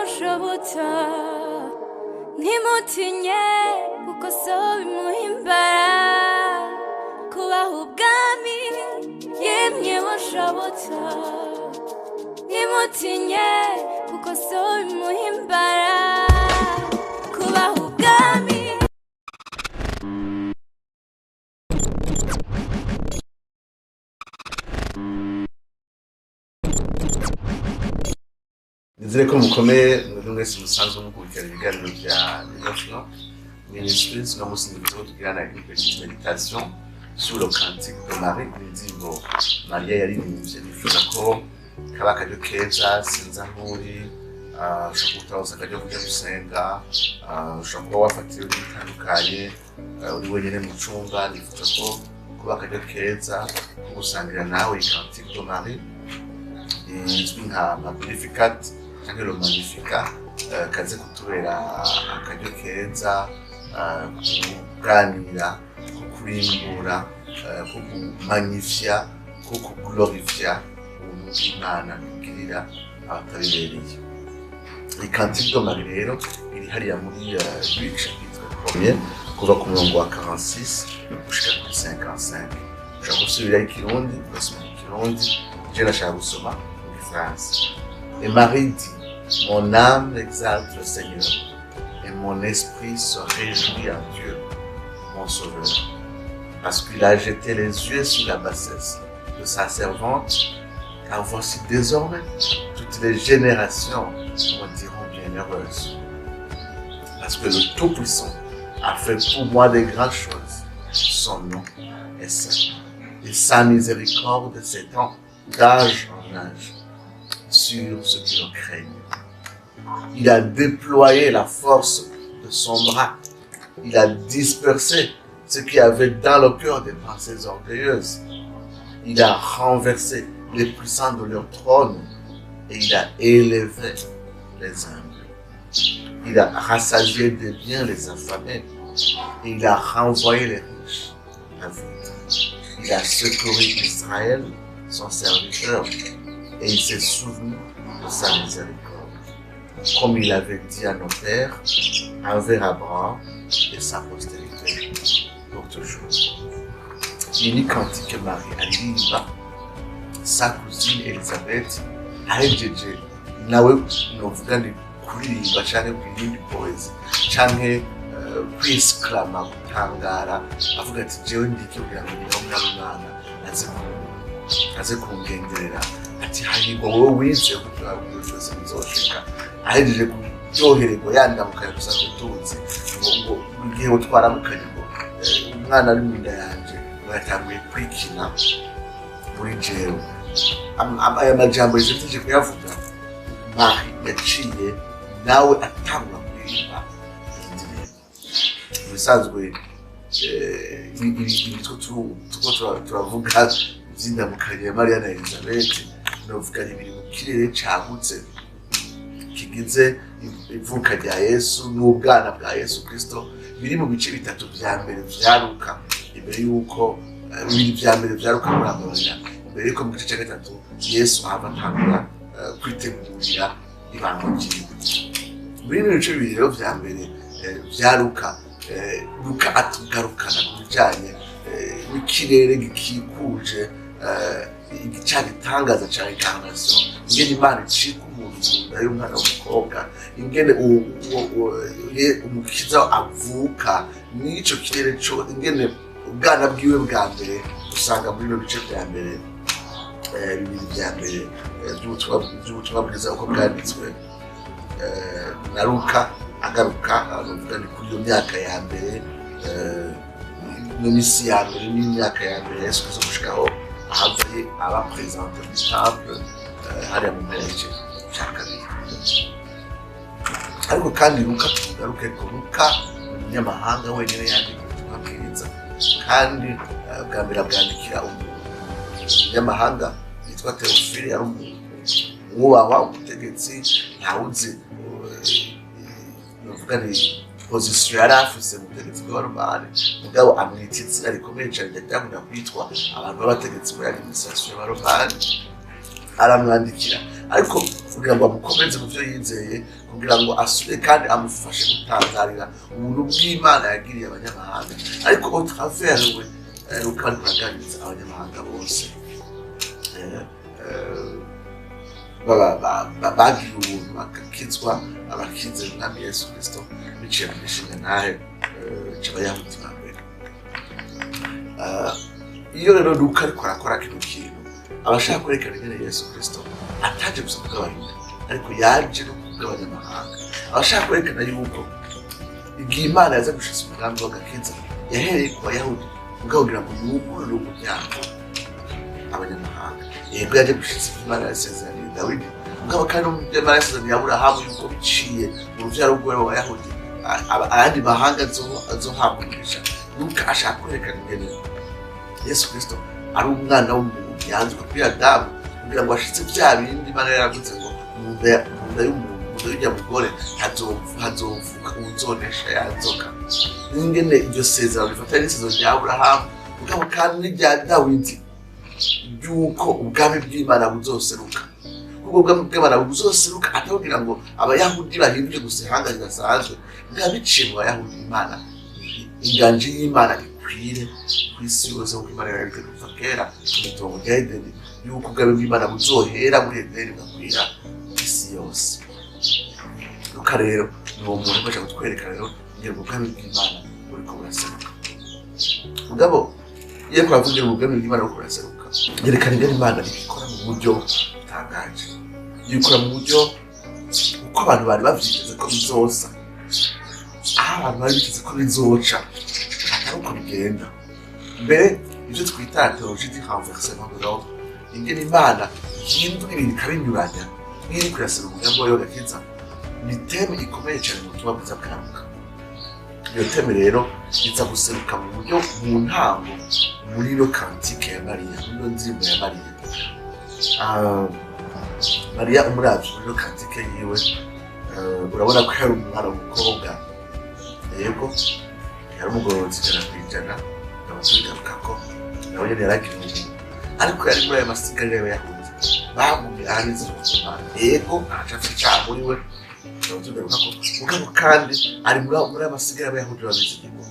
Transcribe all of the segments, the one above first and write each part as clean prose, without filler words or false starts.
Bushobotsa ntimutinye kuko so bimuhimbara kubaha ubwami. Yemwe bushobotsa, ntimutinye kuko so bimuhimbara kubaha ubwami. Nizere ko mukomeye mwebwe mwese musanzwe mukurikirana ibiganiro bya Devotional Ministries. Uno munsi nifuza ko tugirana une petite méditation sur le cantique de Marie, indirimbo Mariya yaririmbye. Nifuza ko kaba akaryo keza. Sinzi aho uri, ushobora kuba utaronse akaryo kuja gusenga, ushobora kuba wafatiwe n'ibitandukanye, uri wenyene mu cumba. Nifuza ko kuba akaryo keza ko gusangira nawe iyi cantique de Marie izwi nka Magnificat canke le Magnificat, kaze kutubera akaryo keza kuganira, ko kurimbura, ko kumagnifiya, ko kuglorifiya ubuntu bw'Imana igirira abatabibereye. Iyi cantique de Marie rero iri hariya muri Luc chapitre premier, kuva ku murongo wa 46 gushika kuri 55. Ushobora gusubirayo ikirundi, ugasoma ikirundi. Je nashaka gusoma mu gifaransa. Et Marie dit: Mon âme exalte le Seigneur, et mon esprit se réjouit en Dieu, mon Sauveur, parce qu'il a jeté les yeux sur la bassesse de sa servante, car voici, désormais, toutes les générations me diront bienheureuse. Parce que le Tout-Puissant a fait pour moi des grandes choses. Son nom est saint. Et sa miséricorde s'étend d'âge en âge sur ceux qui le craignent. Il a déployé la force de son bras. Il a dispersé ceux qui avaient dans le cœur des pensées orgueilleuses. Il a renversé les puissants de leur trône et il a élevé les humbles. Il a rassasié des biens les affamés et il a renvoyé les riches à vide. Il a secouru Israël, son serviteur, et il s'est souvenu de sa miséricorde, comme il avait dit à nos pères, envers Abraham et sa postérité pour toujours. Iyi ni cantique Marie aririmba sa cousine Elizabeth ahejeje nawe novuga ni kuririmba canke kwirindi poésie canke kwisiklama, gutangara, avuga ati: "Jewe ndiki kugira ngo niho umwana aze kungenderera?" Ati: "Hahirwa wowe wize kugira ngo byose bizoshika." Ahejeje kuryohererwa yandamukanye dusanzwe tuzi ngo igihe twaramukanye ngo umwana ari mu nda yanje ngo yatanguye kwikina muri jewe. Aya majambo Elizabeth kuyavuga, Marie yaciye nawe atangura kuririmba iyi ndirimbo. Mu bisanzwe ibi turiko turavuga vy'indamukanye ya Mariya na Elizabeth, novuga ni biri mu kirere cagutse kigize ivuka rya Yesu n'ubwana bwa Yesu Kristo, biri mu bice bitatu vya mbere vya Luka, imbere y'uko bibiri vya mbere vya Luka, murambabarira, imbere y'uko mu gice ca gatatu Yesu ahava atangura kwitegurira ibanga ryiwe. Muri bino bice bibiri rero vya mbere vya Luka, Luka atugarukana ku bijanye n'ikirere gikikuje ca gitangaza ca incarnation, ingene Imana icika umuntu mu nda y'umwana w'umukobwa, ingene umukiza avuka n'ico kirere co ingene ubwana bwiwe bwa mbere usanga muri bino bice vya mbere bibiri vya mbere vy'ubutumwa bwiza uko bwanditswe na Luka. Agaruka novuga ni kuri iyo myaka ya mbere, ino misi ya mbere n'imyaka ya mbere Yesu Kristo gushikaho ahava aba présenté mu temple, hariya mu mpera y'igice ca kabiri. Ariko kandi Luka, tugaruke ko Luka ni umunyamahanga wenyine yandika ubutumwa bwiza, kandi bwa mbere abwandikira umunyamahanga yitwa Teofile, yari umwubahwa, umutegetsi. Ntawuzi novuga ni position yari afise mu butegetsi bw'Abaromani, mugabo amwita izina rikomeye cane ryakunda kwitwa abantu b'abategetsi muri administration y'Abaromani. Aramwandikira Ariko kugira ngo amukomeze mu byo yizeye, kugira ngo asubire kandi amufashe gutangarira ubuntu bw'Imana yagiriye abanyamahanga, ariko au travers we Luka ariko araganiriza abanyamahanga bose bagira ubuntu bagakizwa, abakize Umwami Yesu Kristo biciye mu gishinga ntahe c'Abayahudi ba mbere. Iyo rero Luka ariko arakora kino kintu, aba ashaka kwerekana ingene Yesu Kristo ataje gusa kubw'Abayuda, ariko yaje no kubw'abanyamahanga. Aba ashaka kwerekana yuko igihe Imana yaza gushitsa umugambi w'agakiza, yahereye ku Bayahudi, mugabo kugira ngo yugurure umuryango abanyamahanga. Yego, yaje gushitsa ibyo Imana yasezeraniye Dawidi, mugabo kandi no mu byo Imana yasezeraniye Aburahamu, yuko biciye mu ruvyaro rw'abo Bayahudi ayandi mahanga azohabwa umugisha. Luka ashaka kwerekana ingene Yesu Kristo ari umwana w'umuntu yanzwe kuri Adamu, kugira ngo ashitse vya bindi Imana yaravuze ngo mu nda y'umuntu, mu nda y'urya mugore hazovuka uwuzonesha ya nzoka. N'ingene iryo sezerano rifatanye n'isezerano rya Aburahamu, mugabo kandi n'irya Dawidi, ry'uko ubwami bw'Imana buzoseruka. Ubwo bwami bw'Imana buzoseruka atari kugira ngo Abayahudi bahinduke gusa ihanga ridasanzwe, bwaba biciye mu Bayahudi Imana, inganji y'Imana ikwire ku isi yose, nk'uko Imana yarabiteguye kuva kera mu itongo rya Edeni, yuko ubwami bw'Imana buzohera muri Edeni bugakwira isi yose. Luka rero ni uwo muntu ufasha kutwereka rero ingene ubwami bw'Imana buriko buraseruka. Mugabo iyo ariko aravuga ingene ubwami bw'Imana buriko buraseruka, yerekana ingene Imana ibikora mu buryo butangaje, ibikora mu buryo uko abantu bari bavyiteze ko bizoza, aho abantu bari biteze ko bizoca atari uko bigenda. Mbere ivyo twita la théologie du renversement de l'ordre, ingene Imana ihindura ibintu ikabinyuranya nk'iriko irasaba umugambi wayo w'agakiza, ni thème ikomeye cyane mu butumwa bwiza bwa Luka. Iyo thème rero iza guseruka mu buryo mu ntango muri ino cantique ya Mariya, muri ino ndirimbo ya Mariya. Mariya umuravye muri ino cantique yiwe, urabona ko yari umwana w'umukobwa, yego yari umugororotsi 100%, ndamusubigarukako nawe nyene yaragira ubuntu, ariko yari muri ayo masigarira y'Abayahudi bagumye ahanitse Imana. Yego, aracafise icaha muri we, ndamusubigarukako, mugabo kandi ari muri ayo masigarira y'Abayahudi babizigirwa.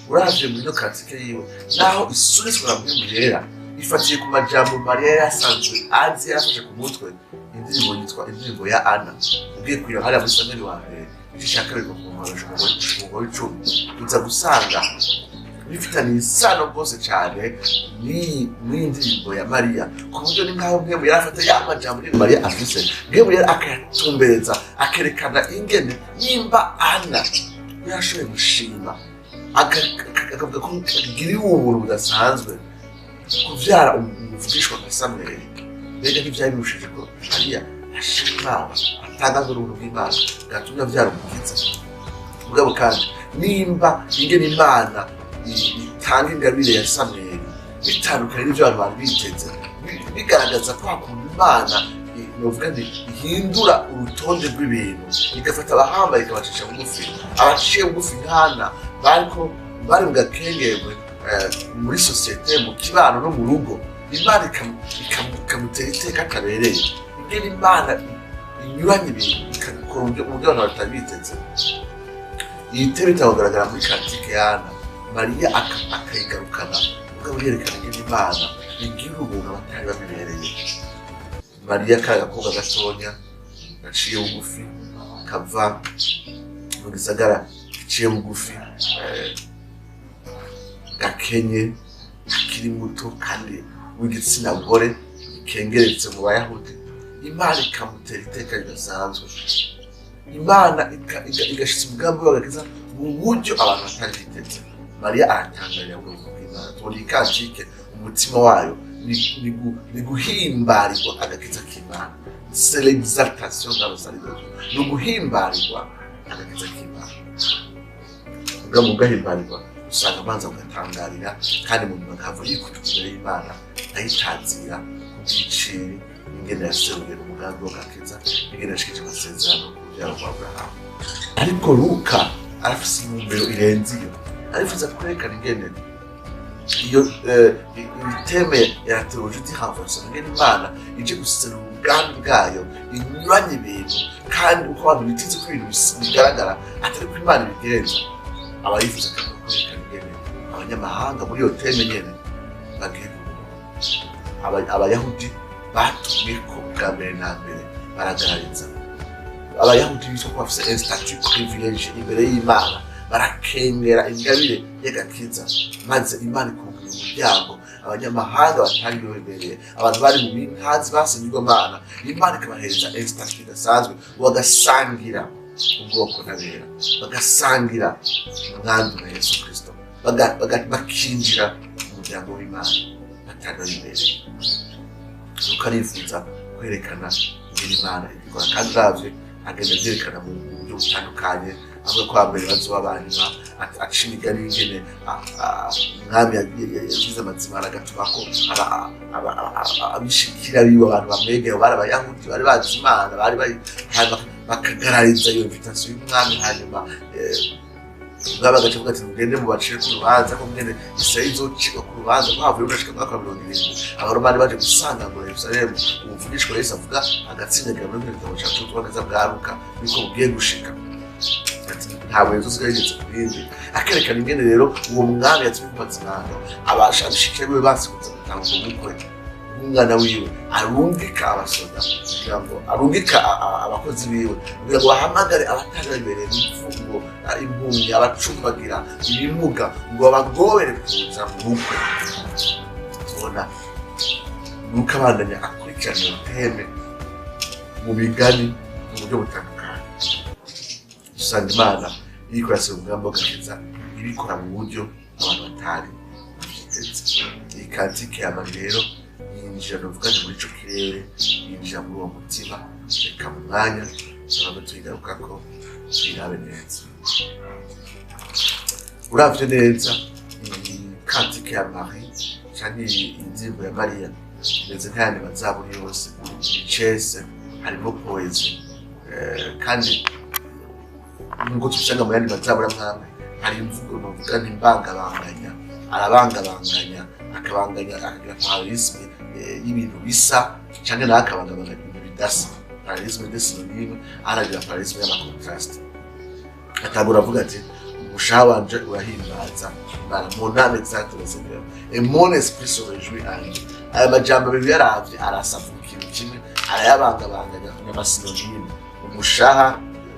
Uravye muri ino cantique yiwe, naho isunitswe na Mpwemu Yera, ifatiye ku majambo Mariya yari asanzwe azi, yarafashe ku mutwe, indirimbo yitwa indirimbo ya Ana. Ugiye kuyiraba hariya muri Samweli wa mbere igice ca 2 ku murongo w'10, uza gusanga bifitaniye isano rwose cane n'iyi ndirimbo ya Mariya, ku buryo ni nkaho Mpwemu yari afata ya majambo nyene Mariya afise, Mpwemu yari akayatumbereza, akerekana ingene nimba Ana yarashoboye gushima, akavuga ko agiriwe ubuntu budasanzwe kuvyara umuvugishwa nka Samweli, mbega ntivyari birushije ko Mariya ashima Imana, atangaza ubuntu bw'Imana bwatumye avyara umukiza? Mugabo kandi nimba ingene Imana itanga ingabire ya Samweli bitandukanye n'ivyo abantu bari biteze, bigaragaza ko hakuntu Imana novuga nti ihindura urutonde rw'ibintu, igafata abahambaye ikabacisha bugufi, abaciye bugufi nkana bariko bari mu gakengerwe muri sosiyete, mu kibano no mu rugo, Imana ikamutera iteka kabereye. Ingene Imana inyuranye ibintu ikabikora mu buryo abantu batari biteze, iyi thème itakugaragara muri cantique ya Ana, Mariya akayigarukana, mugabo yerekana ingene Imana igira ubuntu abatari babibereye. Mariya kari agakobwa gatonya gaciye bugufi, kava mu gisagara giciye bugufi, gakenye, akiri muto kandi w'igitsina gore, gikengeretse mu Bayahudi, Imana ikamutera iteka ridasanzwe. Imana igashitsa umugambi w'agakiza mu buryo abantu batari biteze. Mariya aratangarira ubwo buntu bw'Imana. Tubona iyi cantique, umutima wayo ni guhimbarirwa agakiza k'Imana, c'est l'exaltation dans le salut de Dieu, ni uguhimbarirwa agakiza k'Imana. Ubwo mu gahimbarirwa usanga abanza kugatangarira, kandi mu nyuma akava yikubita imbere y'Imana ayitazira ku byiciro, ingene yaseruye umugambi w'agakiza, ingene yashikije amasezerano ku rubyaro rwa Aburahamu. Ariko Luka arafise intumbero irenze iyo. Arifuza kwerekana ingene iyo thème ya théologie du renversement, ingene Imana ije guserura Umugambi bwayo inyuranye ibintu, kandi uko abantu biteze ko ibintu bigaragara atari ko Imana ibigenza. Aba yifuza kandi kwerekana ingene abanyamahanga muri iyo thème nyene bagiye kubona. Abayahudi batumwe ko bwa mbere na mbere baragarariza. Abayahudi bitwa ko bafise un statut privilégié imbere y'Imana, barakengera ingabire y'agakiza, maze Imana ikugura umuryango abanyamahanga batari bemereye, abantu bari mu bintazi basengerwamana. Imana ikabahereza un statut idasanzwe, bagasangira ubwoko n'abera, bagasangira umwami na Yesu Kristo, bakinjira mu muryango w'Imana batari babibereye. Nuko arifuza kwerekana ingene Imana ibikora, kandi uravye agenda avyerekana mu buryo butandukanye. Avuga ko hambere bazoba abanyuma, aca imigani y'ingene umwami yagize amazimano, agatumako abishikira biwe, abantu bamwegera bari Abayahudi bari bazi Imana, bari bari hanyuma bakagarariza iyo invitation y'umwami. Hanyuma umwami agaca avuga ati: "Mugende mubacire ku rubanza," ko mwene Israeli izocirwa ku rubanza ko havuye unashika mu mwaka wa 70 Abaromani baje gusangangura Yerusalemu. Umuvugishwa Yesu avuga agatsindagira muri kino gitabo cacu ubutumwa bwiza bwa Luka yuko bugiye gushika, ati ntabwo Yesu asigaye yigeze ku rindi. Akerekana ingene rero uwo mwami yatumye ku mazimano abasha abishikira biwe basikuza gutanga ubwo bukwe bw'umwana wiwe, arungika abasoda kugira ngo arungika abakozi biwe kugira ngo bahamagare abatari babibereye, imfungo, impumyi, abacumbagira, ibimuga, ngo babagobere kuza mu bukwe. Tubona nuko abandanya akurikirana iyo thème mu migani mu buryo butandukanye. Usanga Imana iriko irasaba umugambi w'agakiza, ibikora mu buryo abantu batari bavyiteze. Iyi cantique ya Marie rero yinjira, novuga nti, muri ico kirere, yinjira muri uwo mutima. Reka mu mwanya turabe tuyigarukako, tuyirabe neza. Uravye neza iyi cantique ya Marie canke iyi indirimbo ya Mariya, imeze nk'ayandi mazaburi yose. Icese harimo poésie, kandi nkuko tubisanga mu yandi mazaburi amwamwe, hari imvugo novuga nti mbangabanganya. Arabangabanganya, akabanganya, akagira parallélisme y'ibintu bisa, canke nawe akabangabanganya ibintu bidasa, parallélisme de synonyme, aragira parallélisme y'ama contrastes. Atangura avuga ati: "Umushaha wanje urahimbaza Imana, mon âme exalte le Seigneur et mon esprit se réjouit en lui." Aya majambo abiri yaravye arasa, avuga ikintu kimwe, arayabangabanganya n'ama synonymes. Umushaha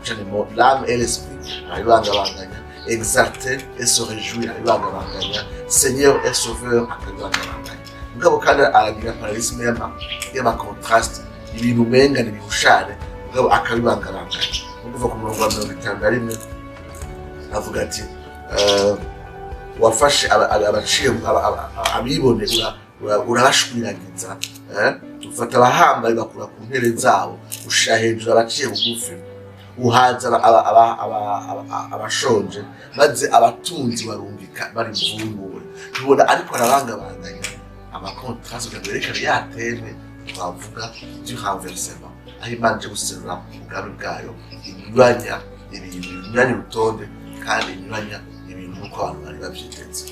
canke l'âme et l'esprit arabibangabanganya, exalter et se réjouir arabibangabanganya, Seigneur et Sauveur akabibangabanganya. Mugabo kandi aragira parallélisme y'ama contrastes, ibintu umenga ni ibihushane, mugabo akabibangabanganya. Nko kuva ku murongo wa 51 avuga ati: "Wafashe abaciye abibone, urabashwiragiza, ufata abahambaye bakura ku ntebe zabo, ushira hejuru abaciye bugufi, uhaza abashonje, maze abatunzi barungika bari mvungure." Tubona ariko arabangabanganya ama contrastes kugira ngo yerekane ya thème twavuga du renversement, aho Imana ije guserura ubwami bwayo, inyuranya ibintu, inyuranya urutonde, kandi inyuranya ibintu nk'uko abantu bari bavyiteze.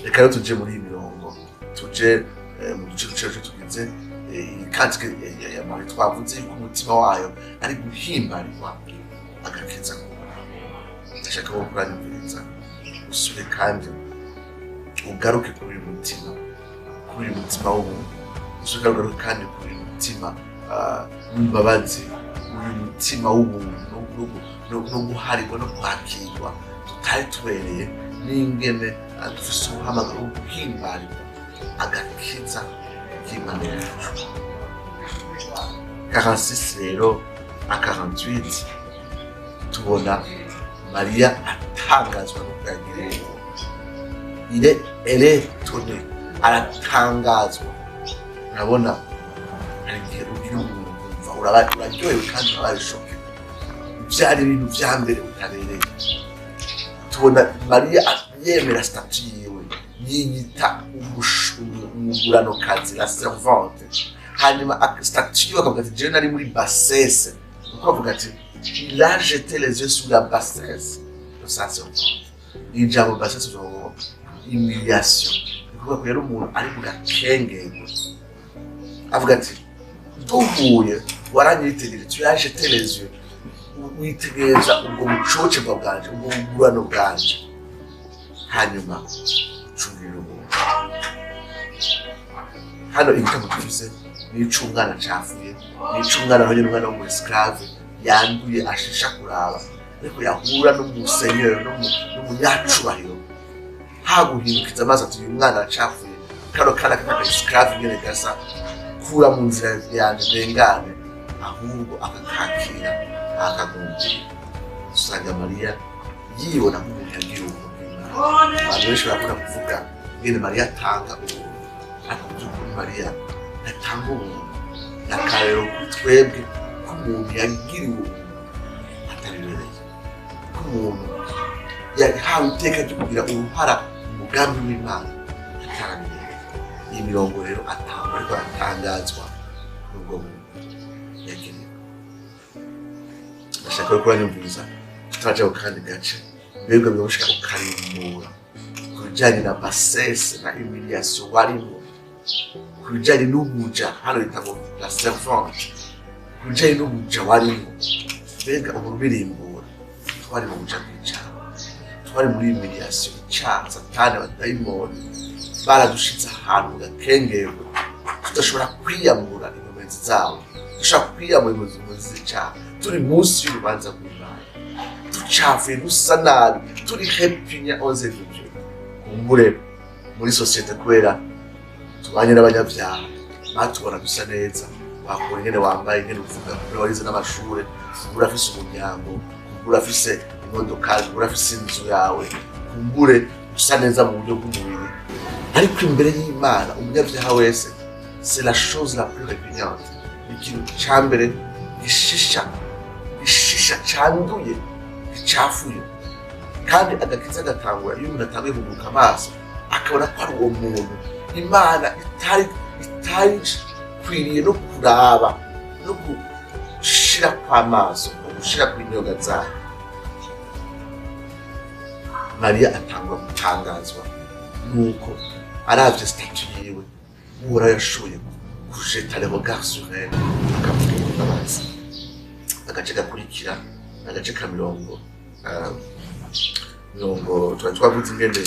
Reka rero tuje muri iyi mirongo, tuje mu duce duce tugize iyi cantique ya Marie. Twavuze yuko umutima wayo ari guhimbarirwa agakiza k'Uhoraho. Ndashaka ko kuranyumviriza usubire kandi ugaruke kuri uyu mutima, kuri uyu mutima w'ubuntu, usubire kandi ugaruke kandi kuri uyu mutima w'imbabazi, uyu mutima w'ubuntu no guharirwa no kwakirwa tutari tubereye, n'ingene dufise umuhamagaro wo guhimbarirwa agakiza k'Imana yacu. 46 rero a 48, tubona Mariya atangazwa no yagiriwe ubuntu. Il est, elle est étonnée, aratangazwa. Urabona, hari igihe ugira ubuntu ukumva uraryohewe kandi urabaye choqué, byari ibintu vya mbere utabereye. Tubona Mariya yemera statut yiwe, yiyita umuguranokazi, la servante. Hanyuma statut yiwe akavuga ati: "Jewe nari muri bassesse." Uko avuga ati: "Il a jeté les yeux sur la bassesse de sa servante." Iri jambo bassesse bivuga ngo humiliation, ni ukuvuga ko yari umuntu ari mu gakengerwe. Avuga ati Duhuye waranyitegereje, tu as jeté les yeux, witegereza ubwo bucocebwa bwanje, ubwo bugurano bwanje, hanyuma ucungirira ubuntu. Hano igitabo tuvuze ni ic'umwana cafuye, ni ic'umwana nawe nyene, umwana w'umu esclave yanduye, ashisha kuraba, ariko yahura n'umusenyeri n'umunyacubahiro, haguhindukiza amaso ati: "Uyu mwana aracafuye, kano kana k'aka esclave ingene gasa, kura mu nzira yanje ndengane." Ahubwo akakakira, akagumbira. Usanga Mariya yibona nk'umuntu yagira ubuntu bw'Imana. Abantu benshi barakunda kuvuga ingene Mariya atanga ubuntu, ariko mu by'ukuri Mariya ntatanga ubuntu. Ni akarero kuri twebwe ko umuntu yagiriwe ubuntu atabibereye, ko umuntu yahawe iteka ryo kugira uruhara mu mugambi w'Imana atarabibereye. Iyi mirongo rero atangwa ariko aratangazwa n'ubwo buntu yagiriwe. Ndashaka ko uranyumviriza tutaraja ku kandi gace. Mbega biroshika ukarimbura ku bijanye na bassesse na humiliation warimo, ku bijanye n'ubuja, hano bita ngo la servante, ku bijanye n'ubuja warimo, mbega ubu birimbura twari mu buja bw'icaha, twari muri humiliation, icaha, Satani, abadayimoni baradushitse ahantu mu gakengerwe, tudashobora kwiyambura inkomezi zabo, dushobora kwiyambura inkomezi z'icaha, turi munsi y'urubanza rw'Imana, ducafuye, dusa nabi, turi répugnants aux yeux de Dieu. Kumbure muri société, kubera tubanye n'abanyabyaha, batubona dusa neza, wakura ingene wambaye, ingene uvuga, kumbure warize n'amashure, kumbure afise umuryango, kumbure afise imodokari, kumbure afise inzu yawe, kumbure usa neza mu buryo bw'umubiri, ariko imbere y'Imana umunyabyaha wese, c'est la chose la plus répugnante, ni ikintu ca mbere gishisha, gishisha, canduye, gicafuye. Kandi agakiza gatangura iyo umuntu atanguye kuguruka amaso, akabona ko ari uwo muntu Imana itari kwiriye no kuraba no gushira kw'amaso, no gushira kw'inyoga zayo. Mariya atangura gutangazwa nuko aravye statut yiwe, Uhoraho yashoboye kujeta le regard sur elle, akamubwira imbabazi. Agace gakurikira ni agace ka mirongo twari twavuze ingene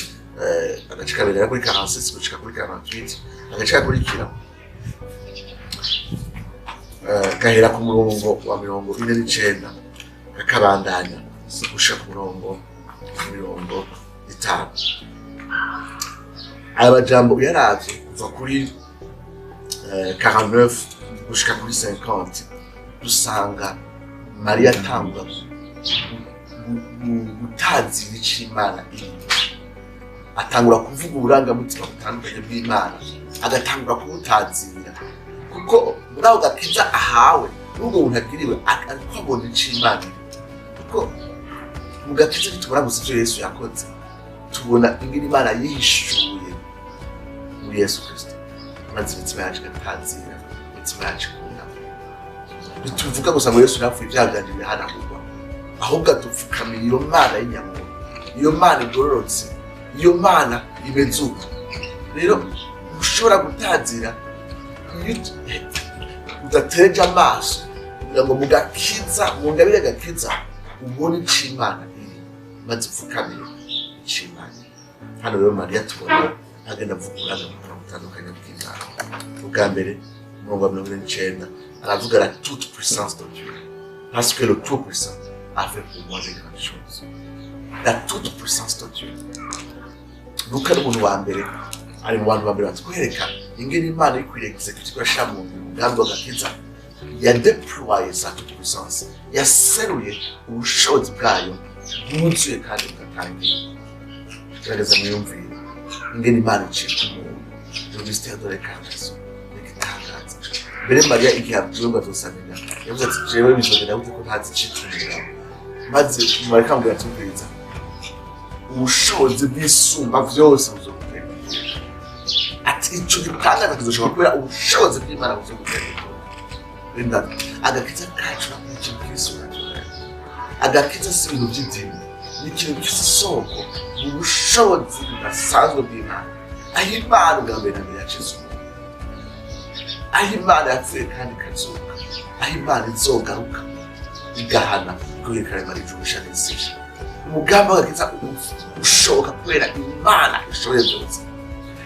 agace ka mbere kuri 46 gushika kuri 48. Agace gakurikira gahera ku murongo wa 49, kakabandanya gushika ku murongo wa 50. Aya majambo uyaravye kuva kuri 49 gushika kuri 50, dusanga Mariya atangura gutazira ico Imana iri, atangura kuvuga uburangamutima butandukanye bw'Imana, agatangura kubutazira, kuko muri ako gakiza ahawe n'ubwo buntu agiriwe, ariko abona ico Imana iri. Kuko mu gakiza ntitubona gusa ivyo Yesu yakoze, tubona ingene Imana yihishuye muri Yesu Kristo, maze imitima yacu igatazira, imitima yacu ikunama. Ntituvuga gusa ngo Yesu yapfuye, ibyaha byanje birahanagurwa, ahubwo adupfukamira iyo Mana y'inyamuntu, iyo Mana igororotse, iyo Mana imeze uko. Rero ushobora gutazira iyo udatereje amaso kugira ngo mu gakiza, mu ngabire gakiza, ubone ico Imana iri, maze upfukamire ico Imana iri. Hano rero Mariya tubona agenda avuga uburangamutima butandukanye bw'Imana. Ubwa mbere, umurongo wa 49, aravuga la toute puissance de Dieu, parce que le tout puissant a fait pour moi de grandes choses. La toute puissance de Dieu. Luka ni umuntu wa mbere, ari mu bantu ba mbere batwereka ingene Imana ikwiriye exécuter, irashira mu ngiro umugambi w'agakiza. Yadéployé sa toute puissance, yaseruye ubushobozi bwayo bwuzuye kandi bugatangira. Gerageza mwiyumvire ingene Imana icika umuntu, le mystère de l'incarnation ni igitangaza. Mbere Mariya igihe abwiwe ngo azosamenya, yavuze ati: "Jewe bizogenda gute ko ntazi icitwa umugabo?" Maze marayika amubwira ati: "Ubwiriza ubushobozi bw'Isumba vyose buzogutera." Ati: "Ico gitangaza kizoshobora kubera ubushobozi bw'Imana buzogutera." Agakiza kacu ni ikintu kiri surnaturel. Agakiza si ibintu by'idini, ni ikintu gifite isoko mu bushobozi budasanzwe bw'Imana, aho Imana ubwa mbere na mbere yacize umuntu. Aho Imana yapfuye kandi ikazuka, aho Imana izogaruka igahana ikongera ikarema ijuru risha n'isi. Umugambi w'agakiza ushoboka kubera Imana ishoboye byose.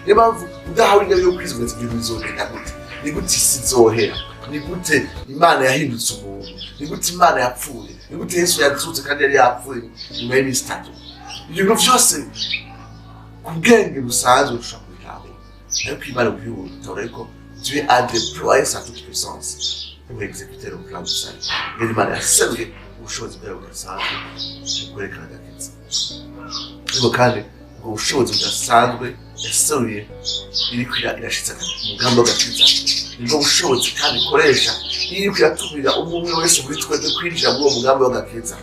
Niyo mpamvu udahawe ingabire yo kwizera, ibintu bizogenda gute? Ni gute isi izohera? Ni gute Imana yahindutse umuntu? Ni gute Imana yapfuye? Ni gute Yesu yazutse kandi yari yapfuye nyuma y'iminsi 3? Ibintu byose ku bwenge busanzwe ushobora kubitahura, ariko Imana kuyihuta, ariko Dieu a déployé sa toute puissance pour exécuter le plan du salut. Rero Imana yaseruye ubushobozi bwayo budasanzwe mu kwerekana agakiza. Ariko kandi ubwo bushobozi budasanzwe yaseruye iriko irashitsa umugambi w'agakiza, nibwo bushobozi kandi ikoresha iyo iriko iratumira umwe umwe wese muri twebwe kwinjira muri uwo mugambi w'agakiza.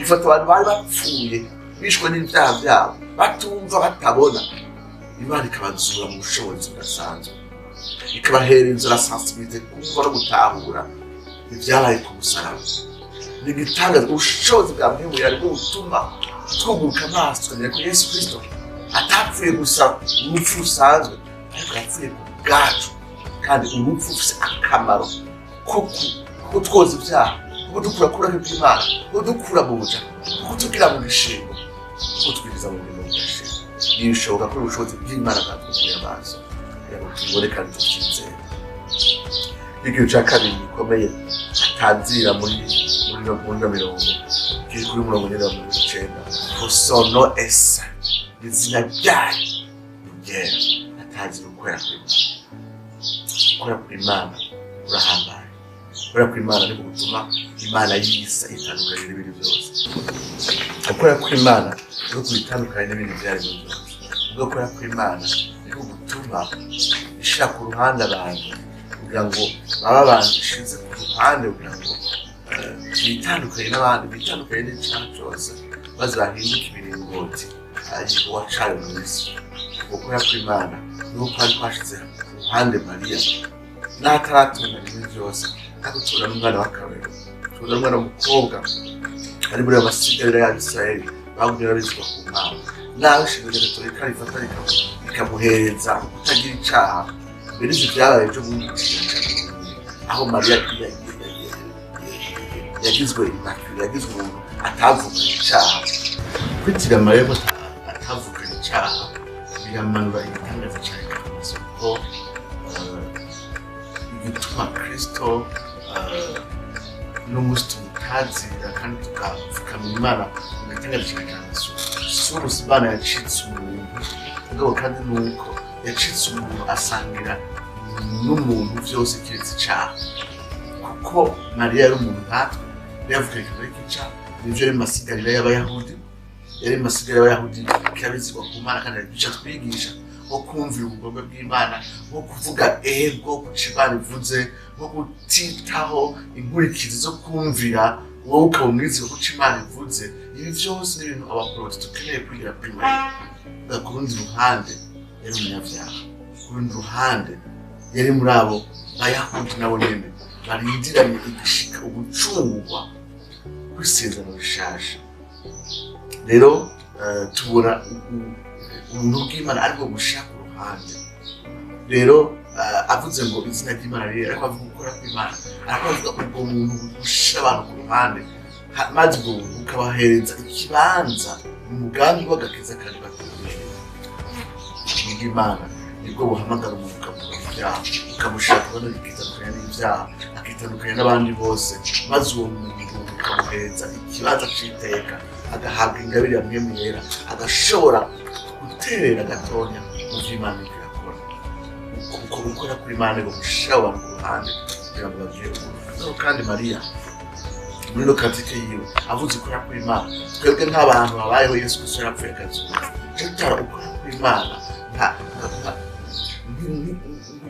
Ifata abantu bari bapfuye, bishwe n'ibyaha byabo, batumva, batabona, Imana ikabazura mu bushobozi budasanzwe, ikabahereza la sensibilité kumva no gutahura ibyabaye ku musaraba. Ni igitangaza. Ubushobozi bwa Mpwemu aribwo butuma twuguruka amaso, tukamenya ko Yesu Kristo atapfuye gusa urupfu rusanzwe, ariko yapfuye ku bwacu, kandi urupfu rufise akamaro ko kutwoza ibyaha, ko dukura kuri bw'Imana, ko dukura mu buja, ko tugira mu gishingo, ko twinjiza mu mirimo budashira. Ntibishoboka ko ubushobozi bw'Imana bwatwuguye amaso kugira ngo tubibone kandi tubyizere. Ikintu cya kabiri gikomeye atanzira muri ino mirongo kiri kuri murongo nyine wa 90, "Son nom est saint", izina ryayo ni ryera. Atazira ukwera kw'Imana. Ukwera kw'Imana kurahambaye. Ukwera kw'Imana niko gutuma Imana yisa itandukanye n'ibindi byose. Ukwera kw'Imana niko kubitandukanye n'ibindi ibyo ari byo byose. Ubwo kwera kw'Imana niko gutuma ishira ku ruhande abantu kugira ngo babe abantu ishize ku ruhande, kugira ngo bitandukanye n'abandi, bitandukanye n'icyaha cyose, maze bahinduke imiringoti igikorwa cayo mu isi. Ubwo kwera kw'Imana niho kwari kwashize ku ruhande Mariya n'ataratunganya ibintu byose, ariko tubona n'umwana w'akarorero, tubona n'umwana w'umukobwa ari muri ayo masigarira y'Abisirayeli bagumye babizwa ku Mana, naho ishengero gatolika rifata rikamuhereza kutagira icaha. Mbere ivyo vyabaye ejo bundi mu kinyejana, aho Mariya yagizwe immaculée, yagizwe umuntu atavukanye icaha. Kwitira Mariya ko atavukanye icaha biramanura igitangaza ca incarnation, kuko igituma Kristo n'umunsi tumutazira kandi tukapfukamira Imana mu gitangaza ca incarnation, si ubusa Imana yacitse umuntu, mugabo kandi nuko yacitse umuntu asangira n'umuntu vyose kiretse icaha, kuko Mariya yari umuntu nkatwe, yavuga ikintu k'icaha. Nivyo, yari mu masigarira y'Abayahudi, yari mu masigarira y'Abayahudi kirabizigwa ku Mana, kandi aragica twigisha nko kumvira ubugombe bw'Imana, nko kuvuga ego kuca Imana ivuze, nko kutitaho inkurikizi zo kumvira, wowe ukaba umwizero kuca Imana ivuze. Ibi vyose ni ibintu abaporoti dukeneye kwigira kuri Mariya. Ku rundi ruhande yari umunyabyaha, ku rundi ruhande yari muri abo Bayahudi nabo nyene barindiranye igishika ugucungurwa kw'isezerano rishasha. Rero tubona ubuntu bw'Imana aribwo bushira ku ruhande. Rero avuze ngo izina ry'Imana rero, ariko avuga gukora kw'Imana, ariko avuga ubwo buntu bushira abantu ku ruhande, maze ubwo buntu bukabahereza ikibanza mu mugambi w'agakiza kandi batubereye bw'Imana. Nibwo buhamagara umuntu ukamukura mu byaha, bukamushyira kubona bikitandukanya n'ibyaha, akitandukanya n'abandi bose, maze uwo muntu bukamuhereza ikibanza c'iteka, agahabwa ingabire ya Mpwemu Yera, agashobora guterera gatonya mu vy'Imana iriko irakora. Uko gukora kuri Imana ngo gushira abantu ku ruhande kugira ngo bagire ubuntu. Ariko kandi Mariya muri ino cantique yiwe avuze ukora kuri Imana, twebwe nk'abantu babayeho Yesu Kristo yarapfuye akazuka, tutara ukora kuri Imana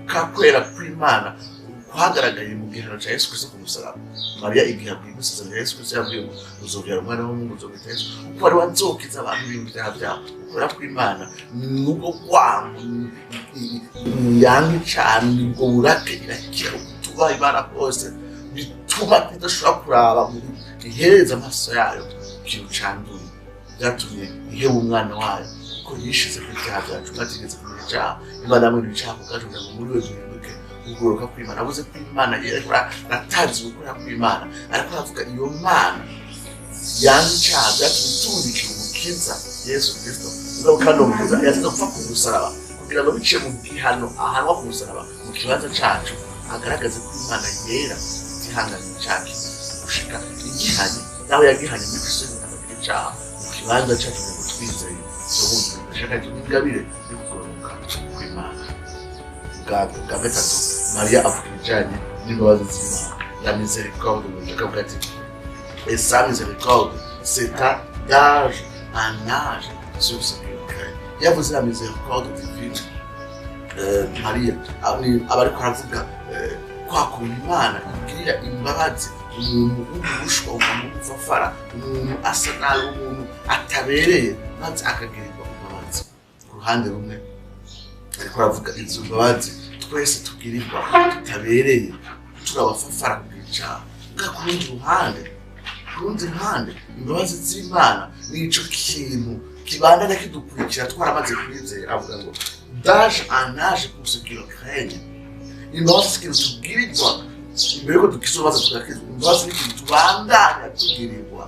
nka kwera kw'Imana kwagaragaye mu gihano cya Yesu Kristo ku musaraba. Mariya igihe abwiye gusezerano Yesu Kristo yabwiye ngo uzobyara umwana w'umuhungu, uzomwita Yesu, kuko ari we azokiza abantu ibyaha byabo. Ukora kw'Imana nubwo rwango yanke cane, nibwo burake irakira kutubaha Imana kose, bituma idashobora kuraba ngo ihereze amaso yayo ikintu canduye. Byatumye iheba umwana wayo kuko yishize ku byaha byacu, batigeze kumenya icyaha. Imana yamwe icyaha ku bwacu kugira ngo muri we duhinduke. Ukugororoka kw'Imana, avuze ko Imana yera, ariko aratazi gukora kw'Imana, ariko aravuga iyo Mana yanze icyaha byatumye itubikira Umukiza Yesu Kristo. Mugabo kandi uwo Mukiza yasize gupfa ku musaraba kugira ngo biciye mu gihano ahanwa ku musaraba mu kibanza cacu, agaragaze ko Imana yera itihanganira icaha gushika igihanye, naho yagihanye muri Kristo akagira icaha mu kibanza cacu kugira ngo twizeye ashaka ingabire yo kugororoka kw'Imana. Bwa gatatu, Mariya avuga ibijanye n'imbabazi z'Imana, la miséricorde de Dieu. Akavuga ati: "Et sa miséricorde s'étend d'âge en âge sur ceux qui le craignent." Yavuze la miséricorde divine, Mariya aba ariko aravuga kwa kuntu Imana igirira imbabazi umuntu w'umurushwa, umuntu w'umufafara, umuntu asa nabi, umuntu atabereye, maze akagirirwa imbabazi. Ku ruhande rumwe ariko aravuga izo mbabazi twese tugirirwa tutabereye, turabafafara kugira icaha. Bwa ku rundi ruhande, imbabazi z'Imana ni ico kintu kibandanya kidukurikira twaramaze kwizera. Avuga ngo "d'âge en âge pour ceux qui le craignent". Imbabazi si ikintu tubwirizwa imbere yuko dukizwa maze tugakizwa. Imbabazi ni ikintu tubandanya tugirirwa.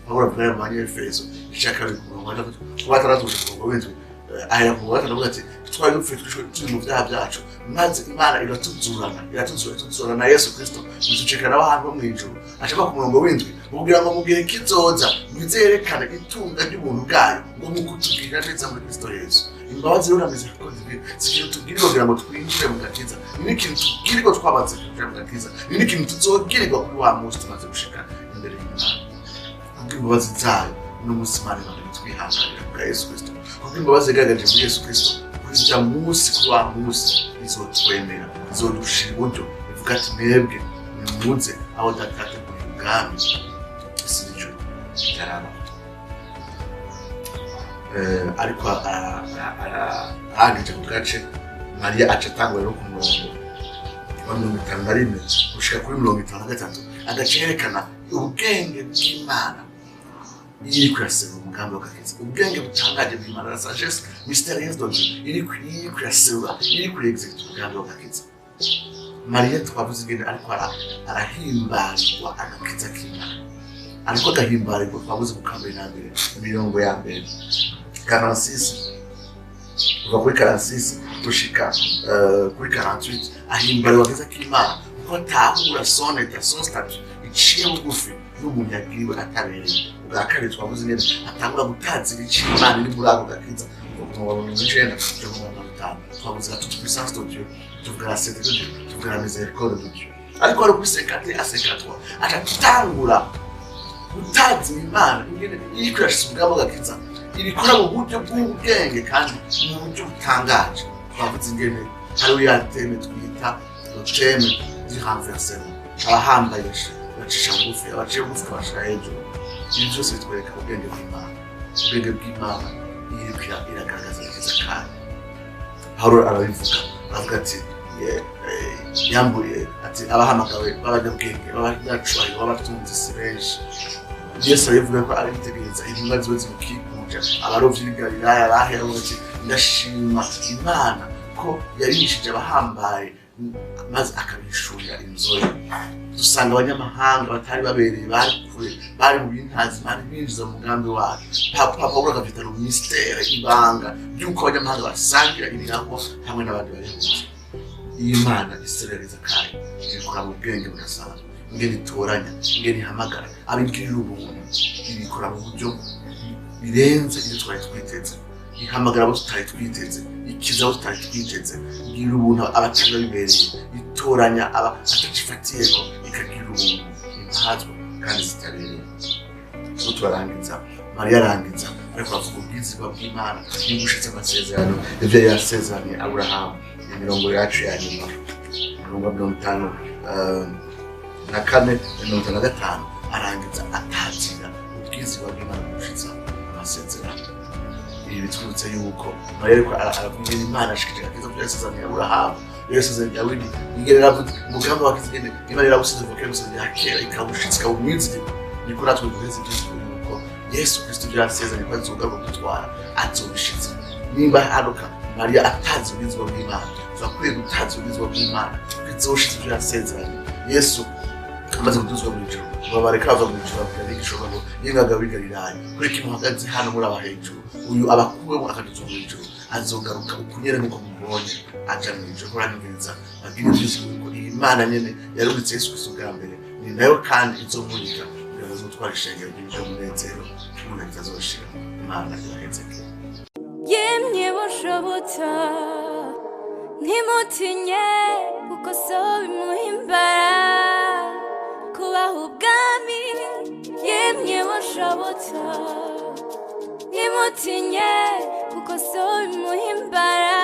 Pawulo avuga mu Banyefeso ica 2 ku murongo wa 6 ku 6 gushika ku murongo w'7, ahera ku murongo wa 5, avuga ati: "Twari dupfuye, twishwe, turi mu vyaha vyacu, maze Imana iratuzurana, iratuzura, ituzurana na Yesu Kristo, itucikana nawe ahantu ho mw'ijuru." Aca ku murongo w'7 kugira ngo mu gihe kizoza bizerekane itunga ry'ubuntu bwayo ngo mu kutugirira neza muri Kristo Yesu. Imbabazi rero na miséricorde divine si ikintu tubwirirwa kugira ngo twinjire mu gakiza, ni n'ikintu tubwirirwa twamaze kwinjira mu gakiza, ni n'ikintu tuzogirirwa kuri wa munsi tumaze gushika imbere y'Imana. Kubw'imbabazi zayo, uno munsi Imana ibandanya twihanganira bwa Yesu Kristo. Kubw'imbabazi yagaragaje muri Yesu Kristo, kuri rya munsi, kuri wa munsi izotwemera, izodushira iburyo, ivuga ati: "Mwebwe nimuze aho Data yateguriye ubwami isi n'ijuru bitarabaho." Ariko arangije ku gace, Mariya aca atangura rero ku murongo wa 51 gushika kuri 53, agace yerekana ubwenge bw'Imana iyo iriko iraserura umugambi w'agakiza, ubwenge butangaje bw'Imana, la sagesse mystérieuse de Dieu, iriko iraserura, iriko irexécuta umugambi w'agakiza. Mariya twavuze ingene ariko arahimbarirwa agakiza k'Imana, ariko agahimbarirwa. Twavuze ku kambere na mbere, imirongo ya mbere 46, kuva kuri 46 gushika kuri 48, ahimbarirwa agakiza k'Imana kuko atahura son état, son statut iciye bugufi n'umuntu yagiriwe atabereye. Ubwa kabiri, twavuze ingene atangura gutazira ico Imana iri muri ako gakiza, kuva ku murongo wa 90 kuja ku murongo wa 50. Twavuze la toute puissance de Dieu, tuvuga la sainteté de Dieu, tuvuga la miséricorde de Dieu. Ariko ari kuri 51 à 53 aca atangura gutazira Imana ingene iriko irashitsa umugambi w'agakiza, ibikora mu buryo bw'ubwenge kandi mu buryo butangaje. Twavuze ingene hariho ya thème twita le thème du renversement: abahambaye bacisha bugufi, abaciye bugufi kabashira hejuru. Ibi byose bitwereka ubwenge bw'Imana. Ubwenge bw'Imana iyo iriko iragaragaza agakiza kayo, Pawulo arabivuga, aravuga ati yambuye ati abahamagawe b'abanyabwenge, b'abanyacubahiro, b'abatunzi si benshi. Yesu arabivuga ko aritegereza intumwa ziwe zimukikuje, abarovyi b'i Galilaya bahera, avuga ati: "Ndashima Imana ko yarishije abahambaye maze akabishurira inzoya." Dusanga abanyamahanga batari babereye, bari kure, bari mu bintazi, bari binjiza mu mugambi wayo. Papa Pawulo akavyita le mystère, ibanga ry'uko abanyamahanga basangira ibiragwa hamwe n'abandi bayahudi. Iyo Imana iserereza kayo, ibikora mu bwenge budasanzwe. Ingene itoranya, ingene ihamagara abigirira ubuntu, ibikora mu buryo birenze ibyo twari twiteze. Ihamagara abo tutari twiteze, ikiza abo tutari twiteze, igirira ubuntu abatari babibereye, itoranya aba atacifatiyeko, ikagira ubuntu impazwa kandi zitabereye. So turarangiza, Mariya arangiza ariko avuga ubwizigwa bw'Imana n'ugushitsa amasezerano, ivyo yari yasezeraniye Aburahamu. Imirongo yacu ya nyuma, imirongo 54, 55, arangiza atazira ubwizigwa bw'Imana gushitsa amasezerano. Ibi bitwibutsa yuko Mariya ariko aravuga Imana ashikije agakiza ku yasezeraniye Aburahamu, iyo yasezeraniye Dawidi, ingene yaravuze umugambi wa kiza, ingene Imana yarawusize kuva kera, gusa ya kera, ikawushitsa, ikawumwizigirwa. Niko natwe duheze ibyizigiro yuko Yesu Kristo ibyo yasezeranye ko azogaruka kudutwara azobishitsa. Nimba hanuka Mariya atazi ubwizigwa bw'Imana Turakwiye gutaza ubwiza bw'Imana bizoshitsa ivyo yasezeranye. Yesu amaze kuduzwa mu ijuru, ngo bareka bava mu ijuru, babwira abigishwa ngo yengaga w'i Galilaya, kuri kimwe muhagaze hano muri aba hejuru, uyu abakuwemo akaduzwa mu ijuru azogaruka ukunyere nk'uko mubonye aja mu ijuru. Muranyumviriza, babwire ivy'ukuri ko iyi Mana nyene yarungitse Yesu Kristo bwa mbere ni nayo kandi izomurika kugira ngo azotware ishengero ry'umunezero umuntu azoshira. Imana irahezeke. Yemye bushobotsa, ntimutinye, kuko so bimuhimbara kubaha ubwami. Yemye bushobotsa, ntimutinye, kuko so bimuhimbara.